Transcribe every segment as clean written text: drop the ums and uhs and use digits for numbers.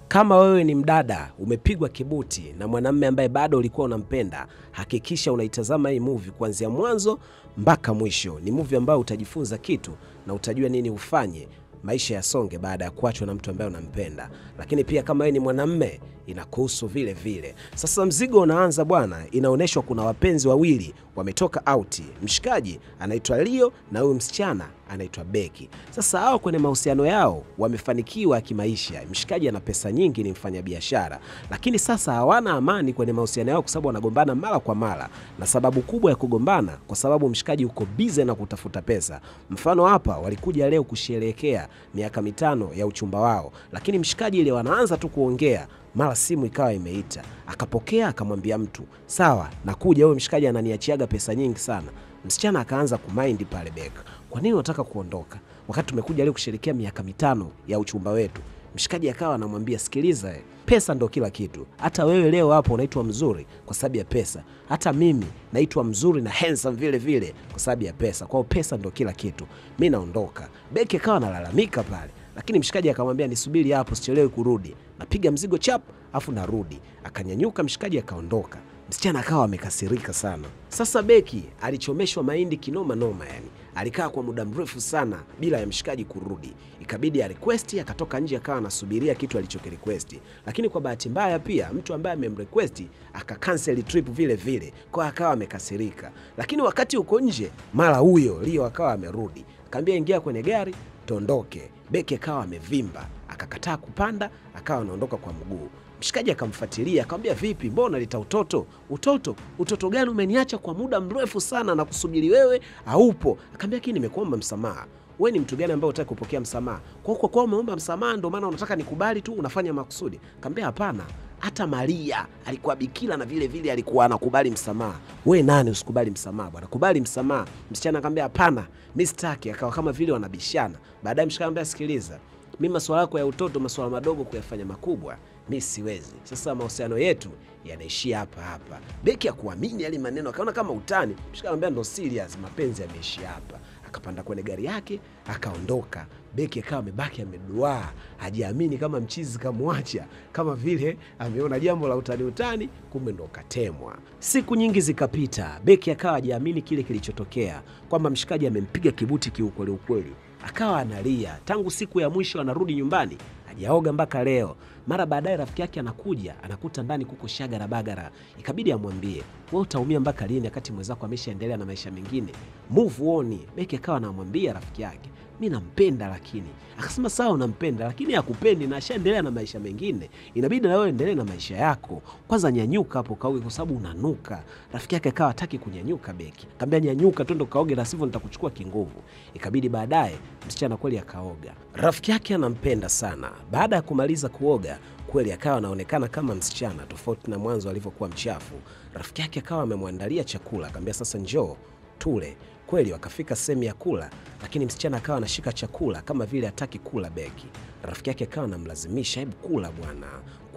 Kama wewe ni mdada umepigwa kibuti na mwanamume ambaye bado ulikuwa unampenda, hakikisha unaitazama hii movie kuanzia mwanzo mpaka mwisho. Ni movie ambayo utajifunza kitu na utajua nini ufanye maisha yasonge baada ya kuachwa na mtu ambaye unampenda. Lakini pia kama wewe ni mwanamume inakuhusu vile vile. Sasa mzigo unaanza bwana, inaoneshwa kuna wapenzi wawili wametoka out. Mshikaji anaitwa Leo na huyu msichana anaitwa Becky. Sasa hao kwenye mahusiano yao wamefanikiwa kimaisha. Mshikaji ana pesa nyingi, ni mfanyabiashara. Lakini sasa hawana amani kwenye mahusiano yao kwa sababu wanagombana mara kwa mara. Na sababu kubwa ya kugombana kwa sababu mshikaji uko busy na kutafuta pesa. Mfano hapa walikuja leo kusherehekea miaka 5 ya uchumba wao. Lakini mshikaji ile wanaanza tu kuongea, mara simu ikawa imeita. Akapokea akamwambia mtu, "Sawa, nakuja, wewe mshikaji ananiachiaga pesa nyingi sana." Msichana akaanza kumind pale Beck. Kwa nini unataka kuondoka wakati tumekuja leo kusherehekea miaka 5 ya uchumba wetu? Mshikaji akawa anamwambia, "Sikiliza, pesa ndo kila kitu. Hata wewe leo hapo unaitwa mzuri kwa sababu ya pesa. Hata mimi naitwa mzuri na handsome vile vile kwa sababu ya pesa. Kwa hiyo pesa ndo kila kitu. Mimi naondoka." Beck akawa analalamika pale. Lakini mshikaji akamwambia, "Nisubiri hapo, sichelewi kurudi. Napiga mzigo chap afu narudi." Akanyanyuka mshikaji akaondoka. Msichana akawa amekasirika sana. Sasa Becky alichomeshwa mahindi kinoma noma yani. Alikaa kwa muda mrefu sana bila ya mshikaji kurudi. Ikabidi a request, akatoka nje akawa anasubiria kitu alichokirequest. Lakini kwa bahati mbaya pia mtu ambaye amemrequest aka cancel trip vile vile. Kwa akawa amekasirika. Lakini wakati uko nje mara huyo Leo akawa amerudi. Akamwambia ingia kwenye gari tuondoke. Becky akawa amevimba, akakataa kupanda, akawa anaondoka kwa mguu. Mshikaji akamfuatilia, akamwambia, "Vipi, mbona lita utoto? Utoto? Utoto gani? Umeniacha kwa muda mrefu sana na kusubiri wewe, haupo." Akamwambia, "Lakini nimekuomba msamaha. Wewe ni mtu gani ambaye unataka kupokea msamaha? Kwa kwa umeomba msamaha ndio maana unataka nikubali tu, unafanya makusudi." Akamwambia, "Hapana, hata Maria alikuwa bikira na vile vile alikuwa anakubali msamaha. Wewe nani usikubali msamaha bwana? Kubali msamaha." Msichana akamwambia, "Hapana, mimi sitaki." Akawa kama vile wanabishana. Baadaye mshikaji akamwambia, "Sikiliza, mimi masuala yako ya utoto, masuala madogo kuyafanya makubwa, mimi siwezi. Sasa mahusiano yetu yanaishia hapa hapa." Becky hakuamini yale maneno, akaona kama utani. Mshikaji akamwambia, "Ndo serious, mapenzi yameishia hapa." Akapanda kwenye gari yake akaondoka. Becky akawa amebaki ameduaa, hajiamini kama mchizi kamwacha, kama vile ameona jambo la utani utani, kumbe ndo katemwa. Siku nyingi zikapita, Becky akawa hajiamini kile kilichotokea, kwamba mshikaji amempiga kibuti kiukweli ukweli. Akawa analia tangu siku ya mwisho anarudi nyumbani, hajaoga mpaka leo. Mara baadaye rafiki yake anakuja, anakuta ndani kuko shagara bagara. Ikabidi amwambie, "Wewe utaumia mpaka lini wakati mwenzako ameshaendelea na maisha mengine? Move on." Becky akawa anamwambia rafiki yake, "Mimi nampenda lakini." Akasema, "Sawa unampenda lakini hakupendi na ashaendelea na maisha mengine. Inabidi na wewe endelee na maisha yako. Kwanza nyanyuka hapo kaoge kwa sababu unanuka." Rafiki yake akawa hataki kunyanyuka Becky. Akamwambia, "Nyanyuka twende kaoge la sivyo nitakuchukua kinguvu." Ikabidi baadaye msichana kweli akaoga. Rafiki yake anampenda sana. Baada ya kumaliza kuoga kweli akawa anaonekana kama msichana tofauti na mwanzo alivyokuwa mchafu. Rafiki yake akawa amemwandalia chakula, akamwambia, "Sasa njoo tule." Kweli wakafika sehemu ya kula, lakini msichana akawa anashika chakula kama vile hataki kula Becky. Rafiki yake akawa anamlazimisha, "Hebu kula bwana."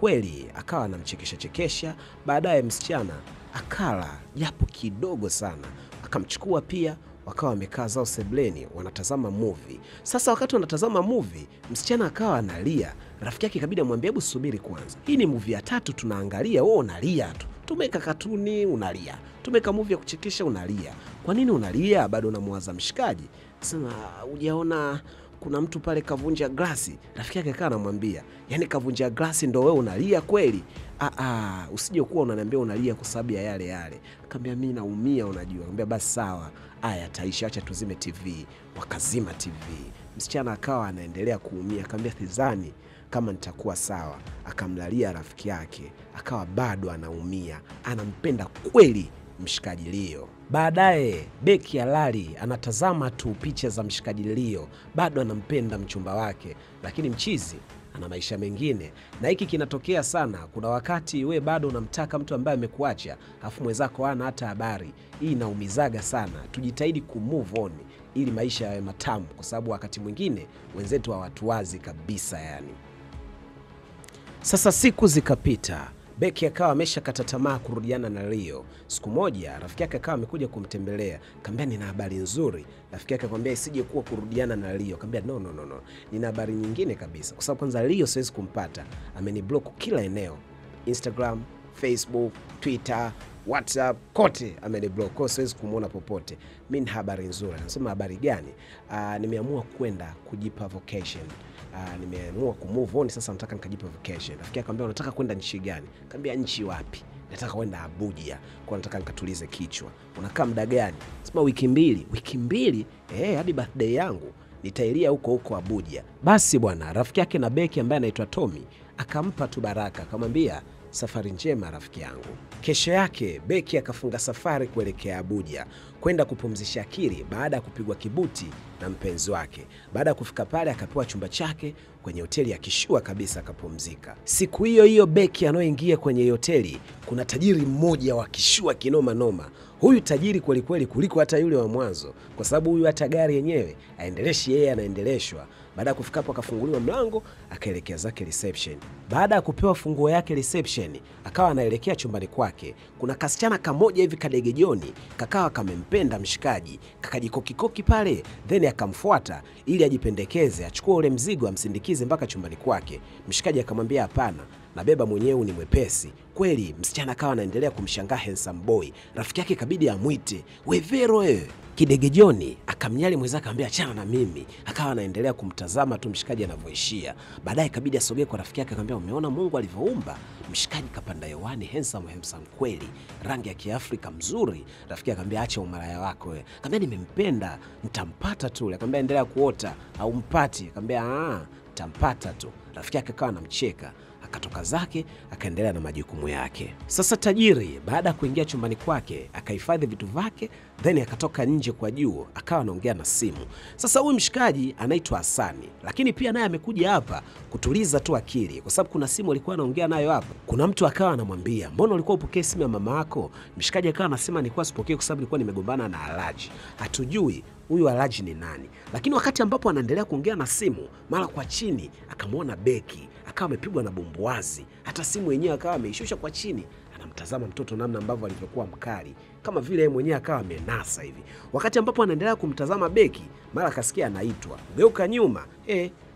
Kweli akawa anamchekesha chekesha. Baadaye msichana akala japo kidogo sana. Akamchukua pia, wakawa wamekaa zao sebleni wanatazama movie. Sasa wakati wanatazama movie, msichana akawa analia. Rafiki yake ikabidi amwambie, "Hebu subiri kwanza. Hii ni movie ya 3 tunaangalia, wewe unalia tu. Tumeka katuni unalia. Tumeka movie ya kuchekesha unalia. Kwa nini unalia? Bado unamwaza mshikaji." Sema, "Hujaona kuna mtu pale kavunja glasi?" Rafiki yake akawa anamwambia, "Yaani kavunja glasi ndo wewe unalia kweli? Usije kuwa unaniambia unalia kwa sababu ya yale yale." Akamwambia, "Mimi naumia unajua." Akamwambia, "Basi sawa, haya taisha, acha tuzime TV." Wakazima TV. Msichana akawa anaendelea kuumia, akamwambia, "Sidhani kama nitakuwa sawa." Akamlalia rafiki yake, akawa bado anaumia, anampenda kweli mshikaji Leo. Baadaye Becky alali anatazama tu picha za mshikaji Leo, bado anampenda mchumba wake, lakini mchizi ana maisha mengine. Na hiki kinatokea sana. Kuna wakati we bado unamtaka mtu ambaye amekuacha, afu mwenzako hana hata habari. Hii inaumizaga sana. Tujitahidi ku move on ili maisha yawe matamu, kwa sababu wakati mwingine wenzetu hawatuwazi kabisa yani. Sasa siku zikapita, Beki akawa ameshakata tamaa kurudiana na Leo. Siku moja rafiki yake akawa amekuja kumtembelea, akamwambia nina habari nzuri. Rafiki yake akamwambia isije kuwa kurudiana na Leo. Akamwambia no no no no, nina habari nyingine kabisa, kwa sababu kwanza Leo siwezi kumpata, ameniblock kila eneo, Instagram, Facebook, Twitter, WhatsApp, kote ameniblock, kwa siwezi kumuona popote. Mimi nina habari nzuri. Anasema habari gani? Nimeamua kwenda kujipa vacation. Nimeamua ku move on sasa, nataka nikajipa vacation. Rafiki akamwambia unataka kwenda nchi gani? Akamwambia nchi wapi? Nataka kwenda Abuja, kwa nataka nikatulize kichwa. Unakaa muda gani? Sema wiki mbili. Wiki mbili? Hadi birthday yangu nitailia huko huko Abuja. Basi bwana, rafiki yake na Beki ambaye anaitwa Tommy akampa tu baraka, akamwambia safari njema rafiki yangu. Kesho yake Beki akafunga safari kuelekea Abuja kwenda kupumzisha akili baada ya kupigwa kibuti na mpenzi wake. Baada ya kufika pale akapewa chumba chake kwenye hoteli ya kishua kabisa, akapumzika. Siku hiyo hiyo Beki anaoingia kwenye hoteli, kuna tajiri mmoja wa kishua kinoma noma. Huyu tajiri kweli kweli kuliko hata yule wa mwanzo, kwa sababu huyu hata gari yenyewe aendeleshi yeye, anaendeleshwa. Baada ya kufika hapo akafunguliwa mlango akaelekea zake reception. Baada ya kupewa funguo yake reception, akawa anaelekea chumbani kwake. Kuna kasichana kamoja hivi kadegejoni, kakawa kamempenda mshikaji, kakajikokikoki pale, then akamfuata ili ajipendekeze, achukue ule mzigo amsindikize mpaka chumbani kwake. Mshikaji akamwambia hapana, nabeba mwenyewe ni mwepesi. Kweli msichana akawa anaendelea kumshangaa handsome boy. Rafiki yake ikabidi amuite, we Vero wewe. Kidegejoni akamnyali mwenzake akamwambia achana na mimi. Akawa anaendelea kumtazama tu mshikaji anavyoishia. Baadaye ikabidi asogee kwa rafiki yake akamwambia umeona Mungu alivyoumba? Mshikaji kapanda hewani, handsome handsome kweli, rangi ya Kiafrika mzuri. Rafiki akamwambia acha umalaya wako wewe. Akamwambia nimempenda, nitampata tu. Akamwambia endelea kuota au mpati. Akamwambia nitampata tu. Rafiki yake akawa anamcheka, akatoka zake akaendelea na majukumu yake. Sasa tajiri baada ya kuingia chumbani kwake akahifadhi vitu vyake, then akatoka nje kwa juu akawa anaongea na simu. Sasa huyu mshikaji anaitwa Hasani, lakini pia naye amekuja hapa kutuliza tu akili, kwa sababu kuna simu alikuwa anaongea nayo hapa. Kuna mtu akawa anamwambia mbona ulikuwa upokee simu ya mama yako? Mshikaji akawa anasema nilikuwa sipokee kwa sababu nilikuwa nimegombana na Alhaji. Hatujui huyu Alhaji ni nani. Lakini wakati ambapo anaendelea kuongea na simu, mara kwa chini akamwona Beki, akawa amepigwa na bumbuazi. Hata simu yenyewe akawa ameishusha kwa chini, anamtazama mtoto namna ambavyo alivyokuwa mkali, kama vile yeye mwenyewe akawa amenasa hivi. Wakati ambapo anaendelea kumtazama Beki, mara akasikia anaitwa. Geuka nyuma,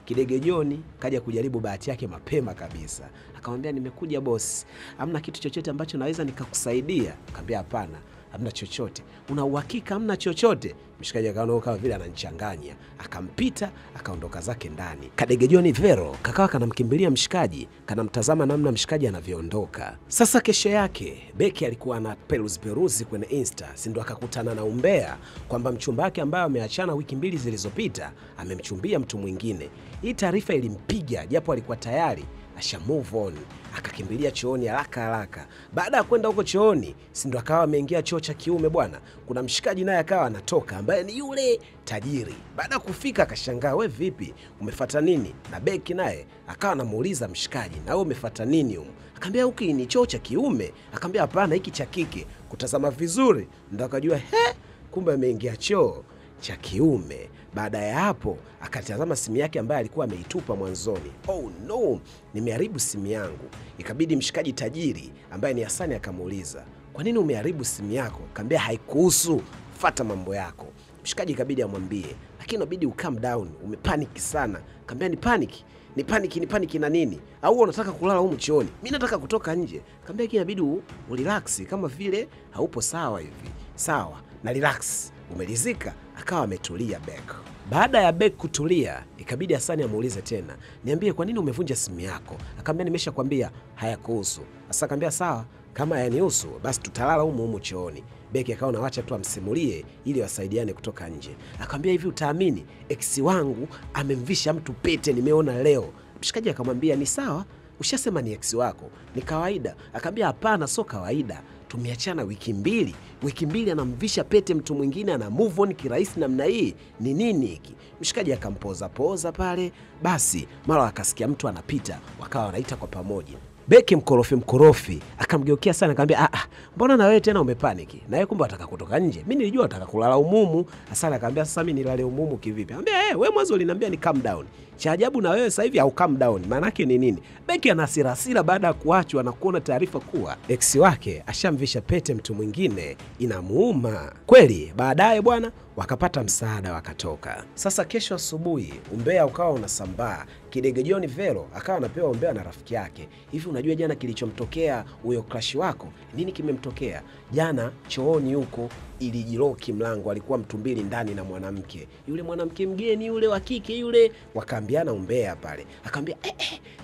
Kidegejoni kaja kujaribu bahati yake mapema kabisa. Akamwambia nimekuja boss, hamna kitu chochote ambacho naweza nikakusaidia? Akamwambia hapana, hamna chochote. Una uhakika hamna chochote? Mshikaji akaona kama vile ananichanganya, akampita akaondoka zake ndani. Kadegejoni Vero kakawa kanamkimbilia mshikaji, kanamtazama namna mshikaji anavyoondoka. Sasa kesho yake Beki alikuwa ana peruzi kwenye Insta, si ndo akakutana na umbea kwamba mchumba wake ambaye ameachana wiki mbili zilizopita amemchumbia mtu mwingine. Hii taarifa ilimpiga, japo alikuwa tayari asha move on. Akakimbilia chooni haraka haraka. Baada ya kwenda huko chooni, si ndo akawa ameingia choo cha kiume bwana. Kuna mshikaji naye akawa anatoka ambaye ni yule tajiri. Baada ya kufika akashangaa, we vipi, umefuata nini? Na Beki naye akawa anamuuliza mshikaji, na wewe umefuata nini huko? Akamwambia huki ni choo cha kiume. Akamwambia hapana, hiki cha kike. Kutazama vizuri ndo akajua he, kumbe ameingia choo cha kiume. Baada ya hapo akatazama simu yake ambayo alikuwa ameitupa mwanzoni. Oh no, nimeharibu simu yangu. Ikabidi mshikaji tajiri ambaye ni Hasani akamuuliza, kwa nini umeharibu simu yako? Akamwambia haikuhusu, fuata mambo yako. Mshikaji ikabidi amwambie, lakini inabidi ucalm down, umepanic sana. Akamwambia ni panic, ni panic, ni panic na nini? Au unataka kulala humu chooni? Mimi nataka kutoka nje. Akamwambia inabidi urelax, kama vile haupo sawa hivi. Sawa, na relax. Umelizika? Akawa ametulia Bek. Baada ya Bek kutulia, ikabidi Hasani amuulize tena, niambie kwa nini umevunja simu yako? Akamwambia nimeshakwambia hayakuhusu. Sasa akamwambia sawa, kama hayanihusu basi tutalala humu humu chooni. Beki akawa anaacha tu amsimulie ili wasaidiane kutoka nje. Akamwambia hivi utaamini ex wangu amemvisha mtu pete nimeona leo. Mshikaji akamwambia ni sawa, ushasema ni ex wako, ni kawaida. Akamwambia hapana, sio kawaida. Tumeachana wiki mbili. Wiki mbili anamvisha pete mtu mwingine, ana move on kirahisi namna hii. Ni nini hiki? Mshikaji akampoza poza pale. Basi mara akasikia mtu anapita, wakawa wanaita kwa pamoja. Beki mkorofi mkorofi akamgeukia sana akamwambia, mbona na wewe tena umepaniki? Na yeye kumbe anataka kutoka nje. Mimi nilijua anataka kulala umumu. Hassan akamwambia, sasa mimi nilale umumu kivipi? Akamwambia, wewe mwanzo uliniambia ni calm down. Cha ajabu na wewe sasa hivi au calm down. Maana yake ni nini? Beki ana hasira hasira baada ya kuachwa na kuona taarifa kuwa ex wake ashamvisha pete mtu mwingine, inamuuma. Kweli baadaye bwana wakapata msaada wakatoka. Sasa kesho asubuhi umbea ukawa unasambaa. Kidege John Vero akawa anapewa umbea na rafiki yake. Hivi unajua jana kilichomtokea huyo crush wako? Nini kimemtokea? Jana chooni huko ilijiloki mlango, alikuwa mtu mbili ndani na mwanamke. Yule mwanamke mgeni yule wa kike yule, wakaambiana umbea pale. Akamwambia,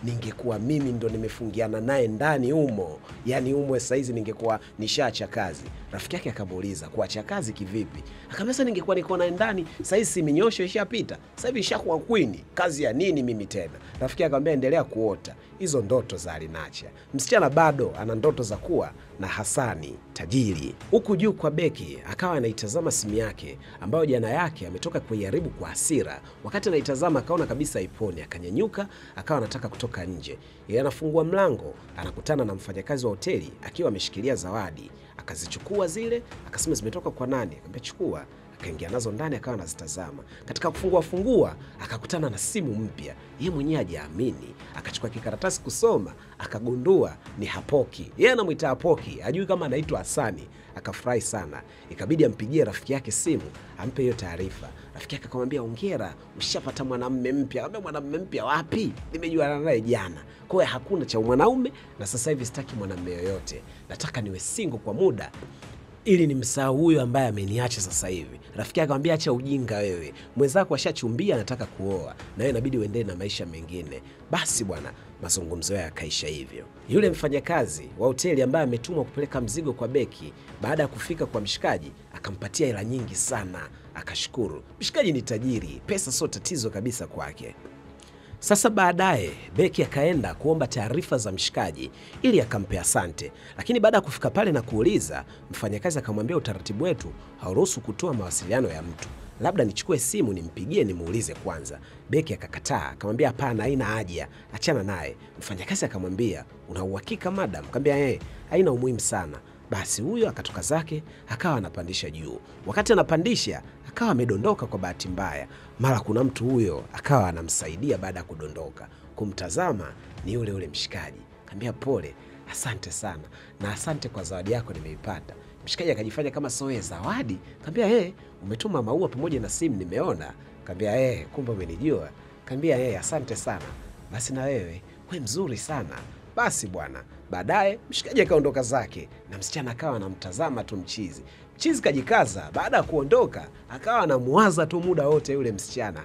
ningekuwa mimi ndo nimefungiana naye ndani humo. Yaani humo saizi ningekuwa nishaacha kazi. Rafiki yake akamuuliza, kuacha kazi kivipi? Akamwambia, sasa ningekuwa niko naye ndani, saizi minyosho ishapita. Sasa hivi nishakuwa queen, kazi ya nini mimi tena? Rafiki akamwambia, endelea kuota hizo ndoto za alinacha. Msichana bado ana ndoto za kuwa na Hasani tajiri. Huku juu kwa Beki akawa anaitazama simu yake ambayo jana yake ametoka kuiharibu kwa hasira. Wakati anaitazama akaona kabisa haiponi, akanyanyuka akawa anataka kutoka nje. Yeye anafungua mlango, anakutana na mfanyakazi wa hoteli akiwa ameshikilia zawadi. Akazichukua zile, akasema zimetoka kwa nani? Akamwambia chukua. Akaingia nazo ndani akawa anazitazama. Katika kufungua fungua akakutana na simu mpya. Yeye mwenyewe hajaamini. Akachukua kikaratasi kusoma, akagundua ni Hapoki. Yeye anamuita Hapoki, hajui kama anaitwa Hasani. Akafurahi sana. Ikabidi ampigie rafiki yake simu, ampe hiyo taarifa. Rafiki yake akamwambia, hongera, ushapata mwanamume mpya. Akamwambia, mwanamume mpya wapi? Nimejuana naye jana. Kwa hiyo hakuna cha mwanaume na sasa hivi sitaki mwanamume yoyote. Nataka niwe single kwa muda ili nimsahau huyo ambaye ameniacha sasa hivi. Rafiki yake akamwambia, acha ujinga wewe. Mwenzako ashachumbia anataka kuoa na wewe inabidi uendelee na maisha mengine. Basi bwana, mazungumzo yao yakaisha hivyo. Yule mfanyakazi wa hoteli ambaye ametumwa kupeleka mzigo kwa Beki, baada ya kufika kwa mshikaji akampatia hela nyingi sana, akashukuru. Mshikaji ni tajiri, pesa sio tatizo kabisa kwake. Sasa baadaye Beki akaenda kuomba taarifa za mshikaji ili akampe asante. Lakini baada ya kufika pale na kuuliza, mfanyakazi akamwambia utaratibu wetu hauruhusu kutoa mawasiliano ya mtu. Labda nichukue simu nimpigie nimuulize kwanza. Beki akakataa, akamwambia hapana, haina haja, achana naye. Mfanyakazi akamwambia, una uhakika madam? Akamwambia haina umuhimu sana. Basi huyo akatoka zake akawa anapandisha juu. Wakati anapandisha akawa amedondoka kwa bahati mbaya. Mara kuna mtu huyo akawa anamsaidia baada ya kudondoka. Kumtazama ni yule yule mshikaji. Akamwambia pole, asante sana na asante kwa zawadi yako nimeipata. Mshikaji akajifanya kama soe zawadi. Akamwambia umetuma maua pamoja na simu nimeona. Akamwambia kumbe umenijua. Akamwambia asante sana. Basi na wewe, we mzuri sana. Basi bwana, baadaye mshikaji akaondoka zake na msichana akawa anamtazama tu mchizi. Mchizi kajikaza, baada ya kuondoka akawa anamuwaza tu muda wote yule msichana.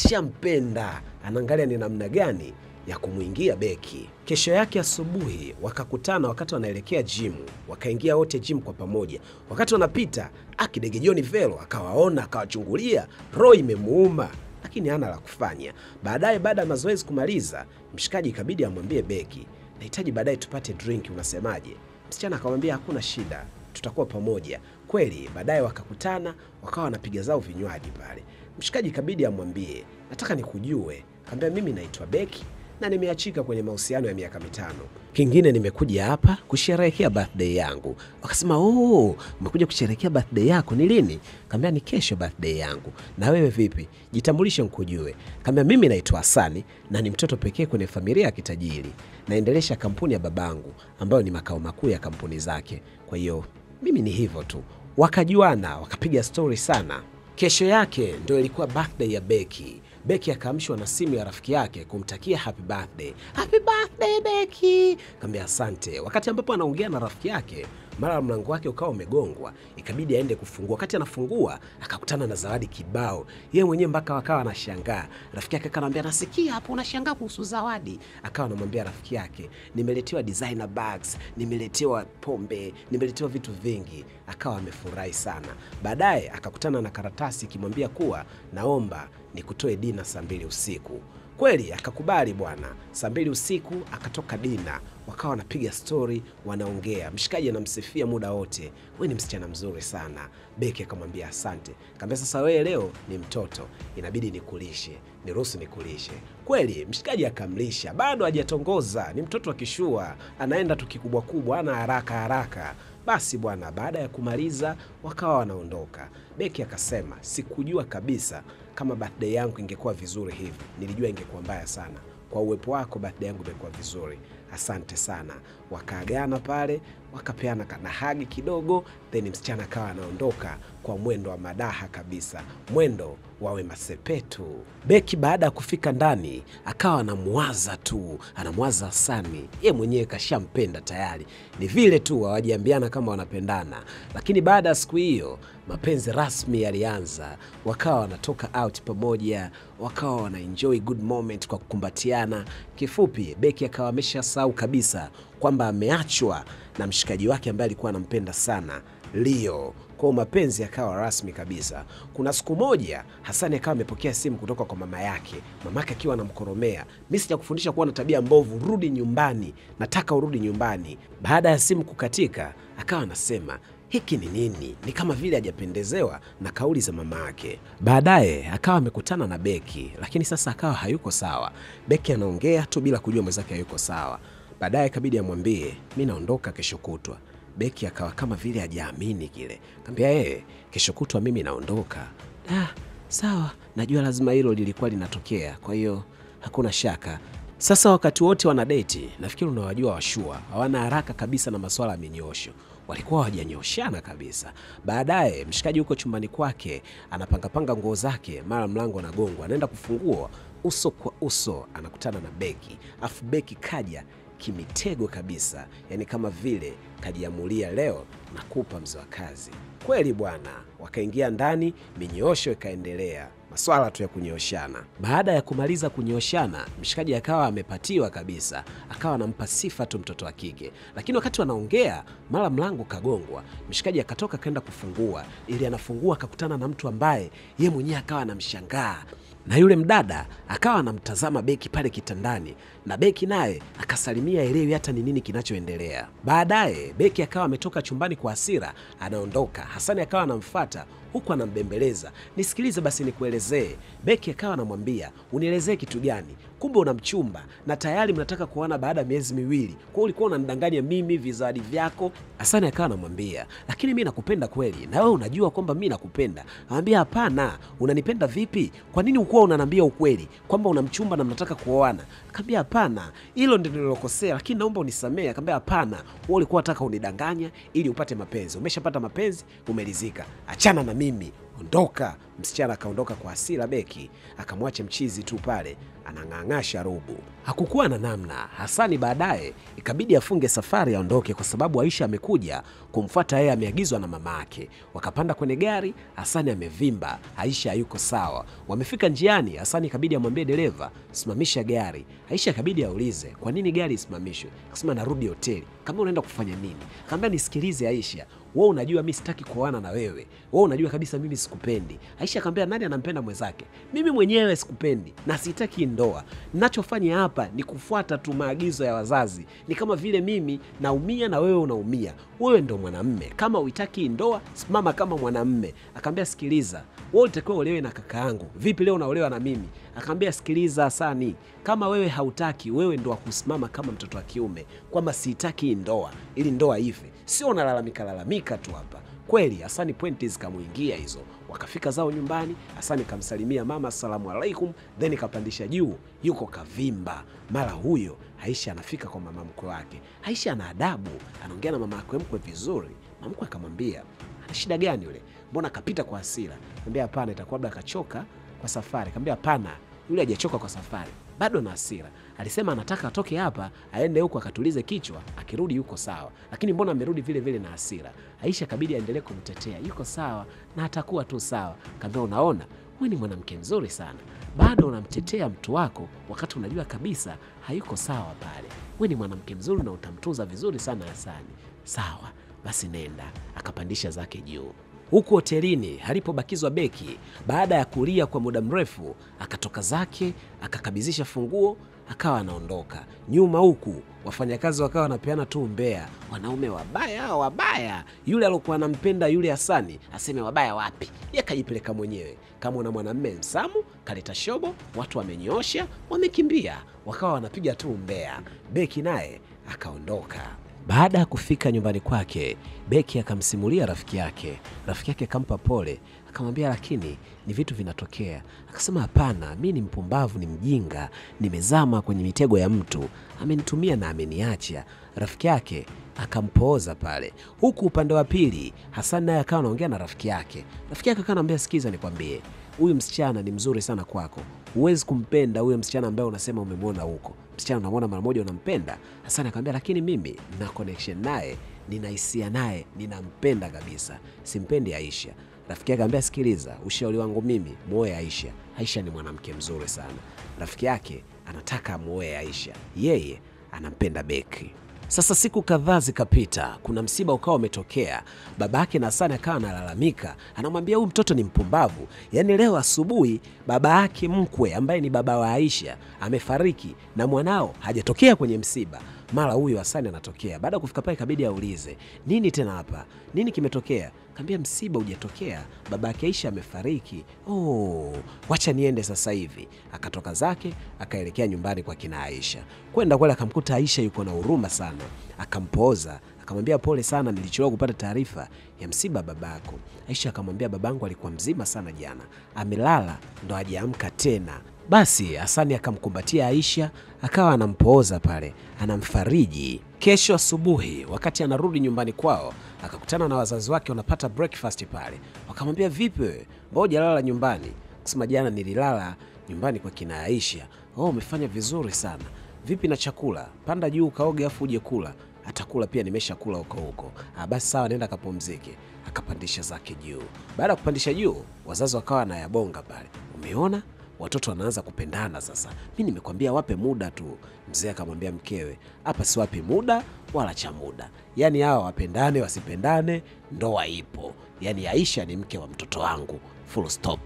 Ashampenda, anaangalia ni namna gani ya kumuingia Beki. Kesho yake asubuhi wakakutana wakati wanaelekea gym. Wakaingia wote gym kwa pamoja. Wakati wanapita, Kidege John Vero akawaona, akawachungulia, roho imemuuma, lakini hana la kufanya. Baadaye baada ya mazoezi kumaliza, mshikaji ikabidi amwambie Beki, nahitaji baadaye tupate drink, unasemaje? Msichana akamwambia hakuna shida, tutakuwa pamoja. Kweli baadaye wakakutana, wakawa wanapiga zao vinywaji pale. Mshikaji ikabidi amwambie, nataka nikujue. Akamwambia mimi naitwa Beki na nimeachika kwenye mahusiano ya miaka 5. Kingine nimekuja hapa kusherehekea birthday yangu. Wakasema, "Oh, umekuja kusherehekea birthday yako ni lini?" Akamwambia ni kesho birthday yangu. Na wewe vipi? Jitambulishe nikujue. Akamwambia mimi naitwa Hasani na ni mtoto pekee kwenye familia ya kitajiri. Naendelesha kampuni ya babangu ambayo ni makao makuu ya kampuni zake. Kwa hiyo mimi ni hivyo tu. Wakajuana, wakapiga story sana. Kesho yake ndio ilikuwa birthday ya Beki. Beki akaamshwa na simu ya rafiki yake kumtakia happy birthday. Happy birthday Beki. Akamwambia asante. Wakati ambapo anaongea na rafiki yake, mara mlango wake ukawa umegongwa, ikabidi aende kufungua. Wakati anafungua akakutana na zawadi kibao. Yeye mwenyewe mpaka wakawa anashangaa. Rafiki yake akamwambia nasikia hapo unashangaa kuhusu zawadi. Akawa anamwambia rafiki yake, nimeletewa designer bags, nimeletewa pombe, nimeletewa vitu vingi. Akawa amefurahi sana. Baadaye akakutana na karatasi ikimwambia kuwa naomba nikutoe dina saa 2 usiku. Kweli akakubali bwana. Saa 2 usiku akatoka dina, wakawa wanapiga story, wanaongea. Mshikaji anamsifia muda wote, wewe ni msichana mzuri sana. Beki akamwambia asante. Akamwambia sasa wewe leo ni mtoto, inabidi nikulishe, niruhusu nikulishe. Kweli mshikaji akamlisha, bado hajatongoza, ni mtoto wa kishua, anaenda tu kikubwa kubwa, ana haraka haraka. Basi bwana, baada ya kumaliza wakawa wanaondoka. Beki akasema sikujua kabisa kama birthday yangu ingekuwa vizuri hivi, nilijua ingekuwa mbaya sana. Kwa uwepo wako birthday yangu imekuwa vizuri, asante sana. Wakaagana pale, wakapeana kana hagi kidogo, then msichana akawa anaondoka kwa mwendo wa madaha kabisa, mwendo wa Wema Sepetu. Beki baada ya kufika ndani akawa anamwaza tu, anamwaza Hasani. Yeye mwenyewe kashampenda tayari, ni vile tu hawajiambiana kama wanapendana. Lakini baada ya siku hiyo mapenzi rasmi yalianza, wakawa wanatoka out pamoja, wakawa wana enjoy good moment kwa kukumbatiana. Kifupi Beki akawa ameshasahau kabisa kwamba ameachwa na mshikaji wake ambaye alikuwa anampenda sana, Leo. Kwa mapenzi yakawa rasmi kabisa. Kuna siku moja Hasani akawa amepokea simu kutoka kwa mama yake. Mamake akiwa anamkoromea, mimi sijakufundisha kuwa na tabia mbovu, rudi nyumbani, nataka urudi nyumbani. Baada ya simu kukatika akawa anasema hiki ni nini? Ni kama vile hajapendezewa na kauli za mama yake. Baadaye akawa amekutana na Beki, lakini sasa akawa hayuko sawa. Beki anaongea tu bila kujua mwenzake hayuko sawa. Baadaye ikabidi amwambie mimi naondoka kesho kutwa. Beki akawa kama vile hajaamini kile. Akamwambia kesho kutwa mimi naondoka. Ah, sawa, najua lazima hilo lilikuwa linatokea, kwa hiyo hakuna shaka. Sasa wakati wote wanadate, nafikiri unawajua washua, hawana haraka kabisa na masuala ya minyosho. Walikuwa hawajanyoshana kabisa. Baadaye mshikaji huko chumbani kwake anapanga nguo zake, mara mlango unagongwa, anaenda kufungua, uso kwa uso anakutana na Beki. Afu Beki kaja kimitego kabisa, yani kama vile kajiamulia leo nakupa mzee wa kazi. Kweli bwana, wakaingia ndani, minyoosho ikaendelea, maswala tu ya kunyoshana. Baada ya kumaliza kunyoshana, mshikaji akawa amepatiwa kabisa, akawa anampa sifa tu mtoto wa kike. Lakini wakati wanaongea, mara mlango kagongwa, mshikaji akatoka kaenda kufungua. Ili anafungua akakutana na mtu ambaye ye mwenyewe akawa anamshangaa. Na yule mdada akawa anamtazama Beki pale kitandani, na Beki naye akasalimia elewi hata ni nini kinachoendelea. Baadaye Beki akawa ametoka chumbani kwa hasira, anaondoka. Hasani akawa anamfuata huku anambembeleza, nisikilize basi nikuelezee. Beki akawa anamwambia unielezee kitu gani? Kumbe una mchumba na tayari mnataka kuoana baada ya miezi 2. Kwa hiyo ulikuwa unanidanganya mimi vizawadi vyako. Hasani akawa anamwambia lakini mimi nakupenda kweli, na wewe unajua kwamba mimi nakupenda. Anamwambia hapana, unanipenda vipi? Kwa nini ukuwa unaniambia ukweli kwamba una mchumba na mnataka kuoana? Akamwambia hapana, hilo ndilo nililokosea, lakini naomba unisamee. Akamwambia hapana, wewe ulikuwa unataka unidanganya ili upate mapenzi. Umeshapata mapenzi, umelizika. Achana na mimi, ondoka. Msichana akaondoka kwa hasira. Beki akamwacha mchizi tu pale anang'ang'a sharubu. Hakukuwa na namna. Hasani baadaye ikabidi afunge safari aondoke, kwa sababu Aisha amekuja kumfuata yeye, ameagizwa na mama yake. Wakapanda kwenye gari, Hasani amevimba, Aisha hayuko sawa. Wamefika njiani, Hasani ikabidi amwambie dereva simamisha gari. Aisha ikabidi aulize kwa nini gari isimamishwe. Akasema narudi hoteli. Kama unaenda kufanya nini? Akamwambia nisikilize Aisha, wewe unajua mimi sitaki kuoana na wewe. Wewe unajua kabisa mimi sikupendi. Aisha akamwambia nani anampenda mwenzake? Mimi mwenyewe sikupendi na sitaki ndoa. Ninachofanya hapa ni kufuata tu maagizo ya wazazi. Ni kama vile mimi naumia na wewe unaumia. Wewe ndo mwanamume. Kama uitaki ndoa, simama kama mwanamume. Akamwambia sikiliza, wewe utakiwa uolewe na kaka yangu. Vipi leo unaolewa na mimi? Akamwambia sikiliza Hasani, kama wewe hautaki, wewe ndo kusimama kama mtoto wa kiume kwamba sitaki ndoa ili ndoa ife. Sio unalalamika lalamika tu hapa. Kweli Hasani pointi zikamuingia hizo. Wakafika zao nyumbani, Hasani kamsalimia mama asalamu alaikum, then kapandisha juu, yuko kavimba. Mara huyo Aisha anafika kwa mama mkwe wake. Aisha ana adabu, anaongea na mama mkwe vizuri. Mama mkwe akamwambia, ana shida gani yule? Mbona kapita kwa hasira? Akamwambia hapana, itakuwa labda kachoka kwa safari. Akamwambia hapana, yule hajachoka kwa safari, bado na hasira. Alisema anataka atoke hapa aende huko akatulize kichwa, akirudi yuko sawa. Lakini mbona amerudi vile vile na hasira? Aisha kabidi aendelee kumtetea, yuko sawa na atakuwa tu sawa. Kaambia unaona, wewe ni mwanamke mzuri sana, bado unamtetea mtu wako wakati unajua kabisa hayuko sawa pale. Wewe ni mwanamke mzuri na utamtunza vizuri sana Hasani. Sawa, basi nenda. Akapandisha zake juu. Huku hotelini alipobakizwa Beki, baada ya kulia kwa muda mrefu, akatoka zake, akakabizisha funguo, akawa anaondoka. Nyuma huku wafanyakazi wakawa wanapeana tu umbea, wanaume wabaya wabaya. Yule alikuwa anampenda yule Hasani aseme wabaya wapi, yeye akajipeleka mwenyewe. Kama una mwanamume msamu kaleta shobo, watu wamenyosha, wamekimbia, wakawa wanapiga tu umbea. Beki naye akaondoka. Baada ya kufika nyumbani kwake, Beki akamsimulia rafiki yake. Rafiki yake akampa pole, akamwambia lakini ni vitu vinatokea. Akasema hapana, mimi ni mpumbavu, ni mjinga, nimezama kwenye mitego ya mtu, amenitumia na ameniacha. Rafiki yake akampooza pale. Huku upande wa pili Hassan naye akawa anaongea na rafiki yake. Rafiki yake akamwambia sikiza nikwambie, huyu msichana ni mzuri sana kwako. Huwezi kumpenda huyo msichana ambaye unasema umemwona huko. Msichana unamwona mara moja unampenda. Hassan akamwambia lakini mimi na connection naye, nina hisia naye, ninampenda kabisa. Simpendi Aisha. Rafiki yake akamwambia sikiliza, ushauri wangu mimi muoe Aisha. Aisha ni mwanamke mzuri sana. Rafiki yake anataka muoe Aisha. Yeye anampenda Beki. Sasa siku kadhaa zikapita, kuna msiba ukawa umetokea. Babake na Hassan akawa analalamika, anamwambia huyu mtoto ni mpumbavu. Yaani leo asubuhi baba yake mkwe ambaye ni baba wa Aisha amefariki na mwanao hajatokea kwenye msiba. Mara huyu Hassan anatokea. Baada kufika pale ikabidi aulize, nini tena hapa? Nini kimetokea? Kaambia msiba hujatokea, baba yake Aisha amefariki. Oh, wacha niende sasa hivi. Akatoka zake akaelekea nyumbani kwa kina Aisha. Kwenda kule akamkuta Aisha yuko na huruma sana. Akampoza, akamwambia pole sana, nilichelewa kupata taarifa ya msiba babako. Aisha akamwambia babangu alikuwa mzima sana jana, amelala ndo hajaamka tena. Basi Hasani akamkumbatia Aisha, akawa anampooza pale, anamfariji. Kesho asubuhi wakati anarudi nyumbani kwao, akakutana na wazazi wake wanapata breakfast pale. Wakamwambia vipi wewe, mbona hujalala nyumbani? Kusema jana nililala nyumbani kwa kina Aisha. Oh, umefanya vizuri sana. Vipi na chakula? Panda juu kaoge afu uje kula. Atakula pia, nimeshakula huko huko. Basi sawa, nenda kapumzike. Akapandisha zake juu. Baada ya kupandisha juu, wazazi wakawa na yabonga pale. Umeona? Watoto wanaanza kupendana sasa. Mimi nimekwambia wape muda tu. Mzee akamwambia mkewe, hapa si wapi muda wala cha muda. Yaani hawa wapendane wasipendane, ndoa ipo. Yaani Aisha ni mke wa mtoto wangu. Full stop.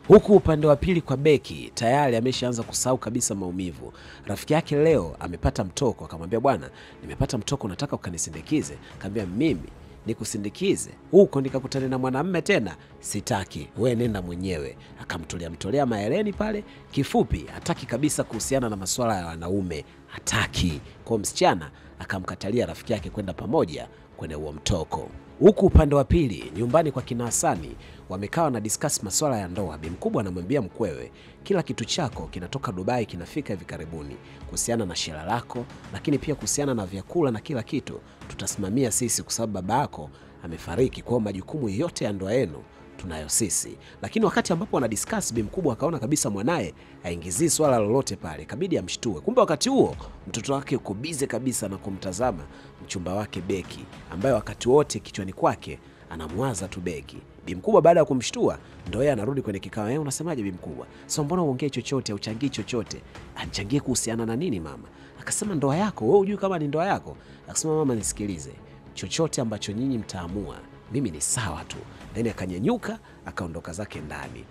Huku upande wa pili kwa Beki tayari ameshaanza kusahau kabisa maumivu. Rafiki yake leo amepata mtoko, akamwambia bwana, nimepata mtoko, nataka ukanisindikize. Akamwambia mimi nikusindikize huko nikakutane na mwanamume tena? Sitaki, wewe nenda mwenyewe. Akamtolea mtolea maeleni pale. Kifupi hataki kabisa kuhusiana na masuala ya wanaume, hataki. Kwa msichana akamkatalia rafiki yake kwenda pamoja kwenye huo mtoko. Huku upande wa pili nyumbani kwa kina Hasani wamekaa na discuss masuala ya ndoa. Bi mkubwa anamwambia mkwewe, kila kitu chako kinatoka Dubai kinafika hivi karibuni, kuhusiana na shela lako, lakini pia kuhusiana na vyakula na kila kitu tutasimamia sisi, kwa sababu babako amefariki, kwa majukumu yote ya ndoa yenu tunayo sisi. Lakini wakati ambapo wana discuss, bi mkubwa akaona kabisa mwanae haingizii swala lolote pale, kabidi amshtue. Kumbe wakati huo mtoto wake yuko busy kabisa na kumtazama mchumba wake Beki, ambaye wakati wote kichwani kwake anamwaza tu Beki. Bi mkubwa baada ya kumshtua ndio yeye anarudi kwenye kikao. Unasemaje bi mkubwa? So mbona uongee chochote, uchangii chochote? Anchangie kuhusiana na nini mama? Akasema ndoa yako, wewe hujui kama ni ndoa yako? Akasema mama nisikilize, chochote ambacho nyinyi mtaamua mimi ni sawa tu. Then akanyanyuka akaondoka zake ndani.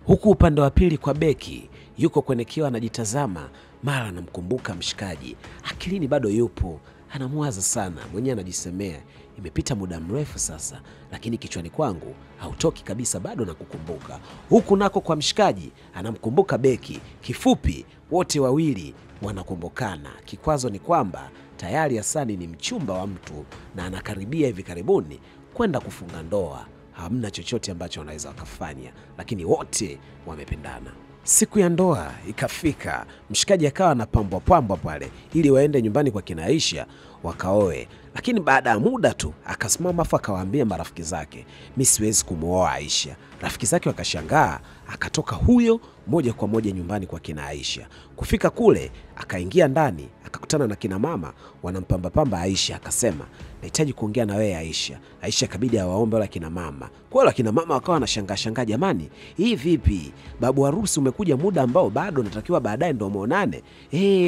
Huku upande wa pili kwa Beki yuko kwenye kioo anajitazama, mara anamkumbuka mshikaji. Akilini bado yupo, anamwaza sana, mwenyewe anajisemea imepita muda mrefu sasa, lakini kichwani kwangu hautoki kabisa, bado nakukumbuka. Huku nako kwa mshikaji anamkumbuka Beki. Kifupi wote wawili wanakumbukana. Kikwazo ni kwamba tayari Hasani ni mchumba wa mtu na anakaribia hivi karibuni kwenda kufunga ndoa. Hamna chochote ambacho wanaweza wakafanya, lakini wote wamependana. Siku ya ndoa ikafika, mshikaji akawa anapambwa pambwa pale ili waende nyumbani kwa kina Aisha wakaoe. Lakini baada ya muda tu akasimama afu akawaambia marafiki zake, mimi siwezi kumuoa Aisha. Rafiki zake wakashangaa, akatoka huyo moja kwa moja nyumbani kwa kina Aisha. Kufika kule akaingia ndani, Akakutana na kina mama wanampamba pamba Aisha, akasema nahitaji kuongea na wewe Aisha. Aisha kabidi awaombe wala kina mama. Kwa hiyo kina mama wakawa wanashangaa shangaa, jamani, hii vipi? Babu harusi umekuja muda ambao bado natakiwa baadaye ndio muonane.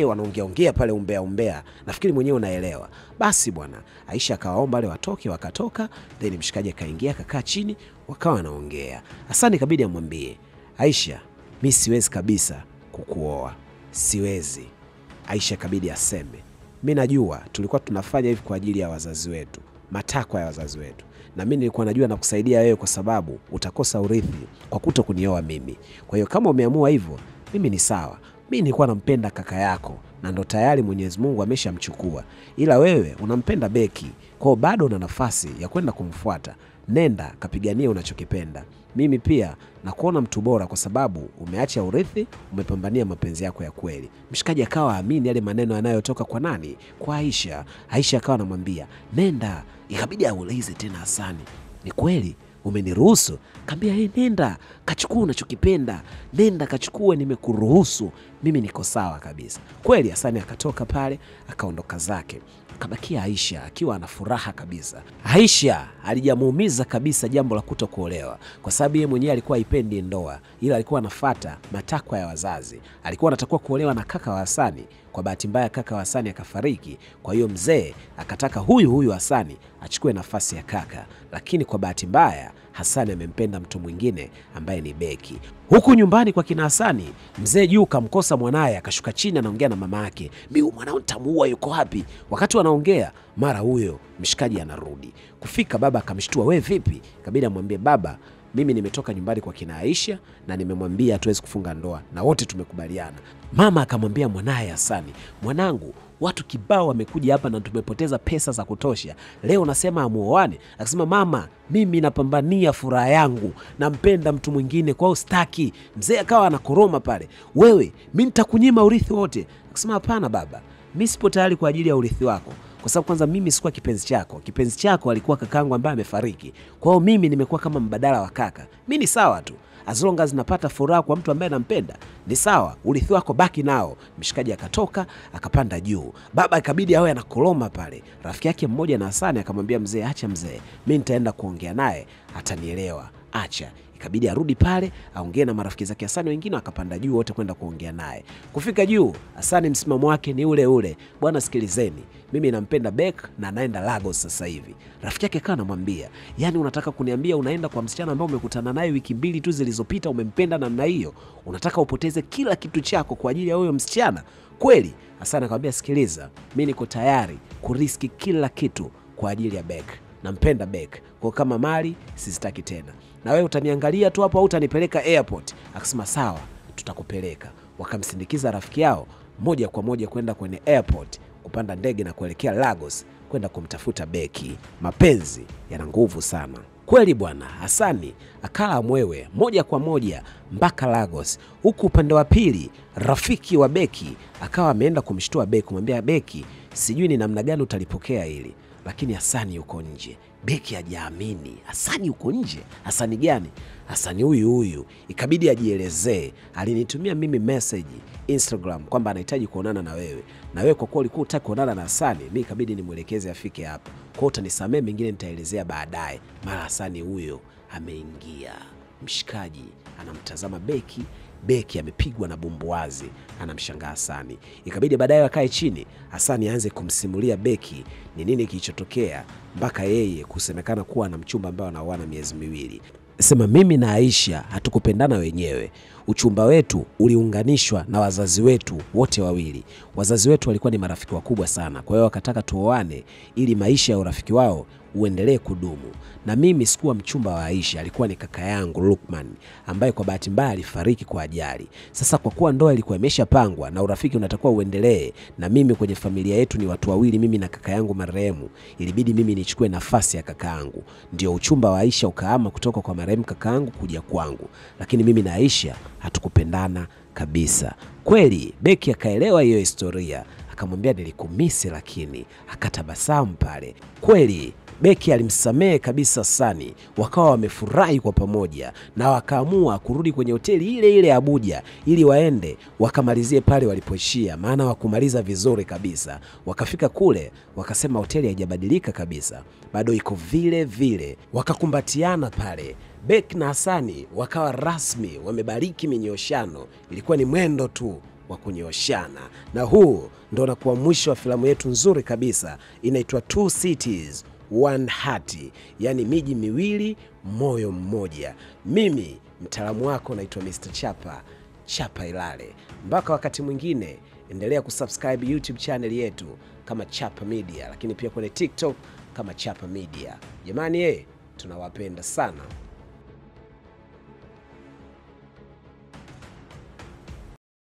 Wanaongea ongea pale umbea umbea. Nafikiri mwenyewe unaelewa. Basi bwana, Aisha akawaomba wale watoke, wakatoka, then mshikaji akaingia akakaa chini, wakawa wanaongea. Hasani kabidi amwambie Aisha, mimi siwezi kabisa kukuoa. Siwezi. Aisha kabidi aseme, mimi najua tulikuwa tunafanya hivi kwa ajili ya wazazi wetu, matakwa ya wazazi wetu. Na mimi nilikuwa najua na kusaidia wewe kwa sababu utakosa urithi kwa kuto kunioa mimi. Kwa hiyo kama umeamua hivyo, mimi ni sawa. Mimi nilikuwa nampenda kaka yako na ndo tayari Mwenyezi Mungu ameshamchukua. Ila wewe unampenda Beki, kwa hiyo bado una nafasi ya kwenda kumfuata. Nenda kapigania unachokipenda. Mimi pia nakuona mtu bora kwa sababu umeacha urithi, umepambania mapenzi yako ya kweli. Mshikaji akawa amini yale maneno yanayotoka kwa nani? Kwa Aisha. Aisha akawa anamwambia nenda. Ikabidi aulize tena Hasani, ni kweli umeniruhusu? Kaambia hey, nenda kachukua unachokipenda, nenda kachukue, nimekuruhusu, mimi niko sawa kabisa. Kweli Hasani akatoka pale akaondoka zake. Akabakia Aisha akiwa ana furaha kabisa. Aisha alijamuumiza kabisa jambo la kutokuolewa, kwa sababu yeye mwenyewe alikuwa haipendi ndoa, ila alikuwa anafuata matakwa ya wazazi. Alikuwa anatakiwa kuolewa na kaka wa Hasani. Kwa bahati mbaya kaka wa Hasani akafariki. Kwa hiyo mzee akataka huyu Hasani achukue nafasi ya kaka, lakini kwa bahati mbaya Hasani amempenda mtu mwingine ambaye ni Beki. Huku nyumbani kwa kina Hasani, mzee juu kamkosa mwanaye, akashuka chini anaongea na mama yake. Mimi mwanao nitamuua, yuko wapi? Wakati wanaongea mara huyo mshikaji anarudi. Kufika baba akamshtua, wewe vipi? Kabidi amwambie baba, mimi nimetoka nyumbani kwa kina Aisha na nimemwambia hatuwezi kufunga ndoa na wote tumekubaliana. Mama akamwambia mwanaye Hasani, mwanangu, watu kibao wamekuja hapa na tumepoteza pesa za kutosha. Leo nasema amuoane. Akasema mama, mimi napambania furaha yangu, nampenda mtu mwingine, kwa hiyo sitaki. Mzee akawa anakoroma pale, wewe mimi nitakunyima urithi wote. Akasema hapana baba, mimi sipo tayari kwa ajili ya urithi wako. Kwa sababu kwanza mimi sikuwa kipenzi chako. Kipenzi chako alikuwa kakangu ambaye amefariki. Kwa hiyo mimi nimekuwa kama mbadala wa kaka. Mimi ni sawa tu. As long as napata furaha kwa mtu ambaye nampenda, ni sawa. Urithi wako baki nao. Mshikaji akatoka, akapanda juu. Baba ikabidi awe anakoroma pale. Rafiki yake mmoja na Hasani akamwambia mzee, acha mzee, mimi nitaenda kuongea naye, atanielewa. Acha. Ikabidi arudi pale aongee na marafiki zake Hasani wengine, akapanda juu wote kwenda kuongea naye. Kufika juu, Hasani msimamo wake ni ule ule. Bwana sikilizeni, mimi nampenda Bek na naenda Lagos sasa hivi. Rafiki yake akawa anamwambia, yani unataka kuniambia unaenda kwa msichana ambaye umekutana naye wiki mbili tu zilizopita, umempenda namna hiyo? Unataka upoteze kila kitu chako kwa ajili ya huyo msichana? Kweli? Hasani akamwambia sikiliza, mimi niko tayari kuriski kila kitu kwa ajili ya Bek. Nampenda Bek. Kwa kama mali sizitaki tena. Na wewe utaniangalia tu hapo au utanipeleka airport? Akasema sawa, tutakupeleka. Wakamsindikiza rafiki yao moja kwa moja kwenda kwenye airport kupanda ndege na kuelekea Lagos kwenda kumtafuta Beki. Mapenzi yana nguvu sana. Kweli bwana, Hasani akala mwewe moja kwa moja mpaka Lagos. Huku upande wa pili rafiki wa Beki akawa ameenda kumshtua Beki, kumwambia Beki, sijui ni namna gani utalipokea hili, lakini Hasani yuko nje. Beki hajaamini. Hasani yuko nje? Hasani gani? Hasani huyu huyu. Ikabidi ajielezee. Alinitumia mimi message Instagram kwamba anahitaji kuonana na wewe. Na wewe kwa kuwa ulikuwa unataka kuonana na Hasani, mimi ikabidi nimuelekeze afike hapa. Kwa hiyo utanisamee, mengine nitaelezea baadaye. Mara Hasani huyo ameingia. Mshikaji anamtazama Beki. Beki amepigwa na bumbuazi, anamshangaa Hasani. Ikabidi baadaye wakae chini, Hasani aanze kumsimulia Beki ni nini kilichotokea mpaka yeye kusemekana kuwa na mchumba ambaye anaoana miezi miwili. Sema mimi na Aisha hatukupendana wenyewe. Uchumba wetu uliunganishwa na wazazi wetu wote wawili. Wazazi wetu walikuwa ni marafiki wakubwa sana. Kwa hiyo wakataka tuoane ili maisha ya urafiki wao uendelee kudumu. Na mimi sikuwa mchumba wa Aisha, alikuwa ni kaka yangu Lukman ambaye kwa bahati mbaya alifariki kwa ajali. Sasa kwa kuwa ndoa ilikuwa imeshapangwa na urafiki unatakiwa uendelee, na mimi kwenye familia yetu ni watu wawili, mimi na kaka yangu marehemu, ilibidi mimi nichukue nafasi ya kaka yangu. Ndio uchumba wa Aisha ukahama kutoka kwa marehemu kaka yangu kuja kwangu. Lakini mimi na Aisha hatukupendana kabisa. Kweli Beki akaelewa hiyo historia, akamwambia nilikumisi, lakini akatabasamu pale. Kweli Beki alimsamehe kabisa Sani, wakawa wamefurahi kwa pamoja na wakaamua kurudi kwenye hoteli ile ile Abuja ili waende wakamalizie pale walipoishia, maana wakumaliza vizuri kabisa. Wakafika kule wakasema hoteli haijabadilika kabisa, bado iko vile vile. Wakakumbatiana pale. Beki na Hasani wakawa rasmi wamebariki minyoshano. Ilikuwa ni mwendo tu wa kunyoshana. Na huu ndo unakuwa mwisho wa filamu yetu nzuri kabisa, inaitwa Two Cities One Heart, yani miji miwili moyo mmoja. Mimi mtaalamu wako naitwa Mr. Chapa, Chapa Ilale. Mpaka wakati mwingine, endelea kusubscribe YouTube channel yetu kama Chapa Media, lakini pia kwenye TikTok kama Chapa Media. Jamani, tunawapenda sana.